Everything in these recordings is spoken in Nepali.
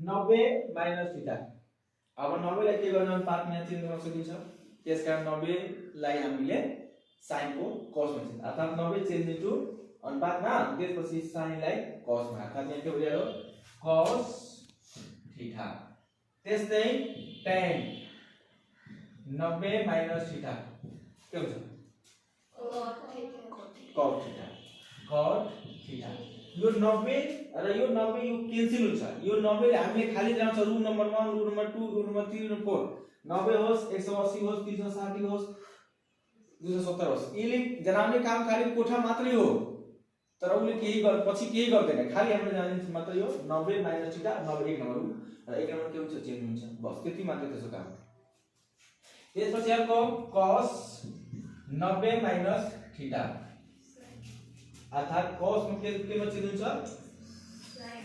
90 माइनस थीटा। अब 90 लाई के गर्न अनुपातमा चेन्ज गर्न सकिन्छ, त्यसकारण 90 लाई हामीले sin को cos मा चेन्ज, अर्थात 90 चेन्ज इन्टु अनुपातमा, त्यसपछि sin लाई cos मा, अर्थात यहाँ के हो यार cos थीटा। त्यस्तै tan 90 माइनस थीटा के हुन्छ cot थीटा। cot थीटा यो 90 र यो 90 यो क्यान्सल हुन्छ। यो 90 ले हामीले खाली जान्छ rule number 1, rule number 2, rule number 3, rule 4। 90 होस्, 180 होस्, 360 होस्, 270 होस्, यसले जनाउने काम खाली कोठा मात्रै हो, तर उले केही पछि केही गर्दैन, खाली हामीले जानिन्छ मात्र यो 90 माइनस थीटा 90 एक नम्बर र एक नम्बर के हुन्छ चेन्ज हुन्छ, बस त्यति मात्र त्यसको काम। त्यसपछि अर्को cos 90 माइनस थीटा, अर्थात cos में के मा चेन्ज हुन्छ sin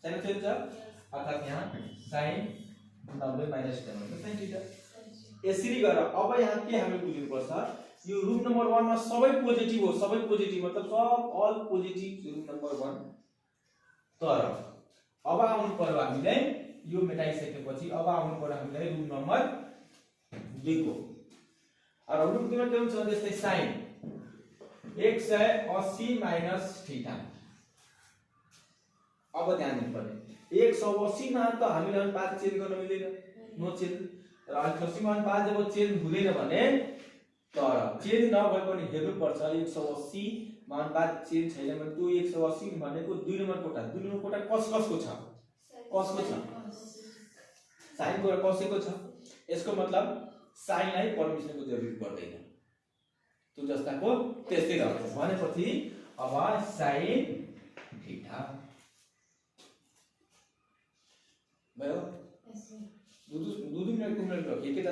चेन्ज हुन्छ, अर्थात यहाँ sin 90 माइनस थीटा मतलब sin थीटा। यसरी गरेर अब यहाँ के हामीले बुझ्नु पर्छ, यो रुल नम्बर 1 मा सबै पोजिटिभ हो, सबै पोजिटिभ मतलब सब अल पोजिटिभ रुल नम्बर 1। तर अब आउनु पर्यो हामीले यो मेटाइसकेपछि, अब आउनु पर्यो हामीलाई रुल नम्बर 2 को। अब रुल 2 मा के हुन्छ जस्तै sin 180 माइनस थीटा। अब ध्यान दिनु पर्ने 180 मा त हामीले अनुपात चेन्ज गर्न मिल्दैन, नो चेन्ज। र 180 मा अनुपात जब चेन्ज हुँदैन भने, तर चेन्ज नभए पनि हेर्नु पर्छ 180 मा अनुपात चेन्ज छैन भने त्यो 180 भनेको 2 नम्बर कोठा, 2 नम्बर कोठा कसको छ, कसको छ sin को र कसको छ। यसको मतलब sin लाई परमिशनको जरुरत पर्दैन, त्यो जस्ताको त्यस्तै रहन्छ भनेपछि अब sin थीटा भयो। दुई मिनट के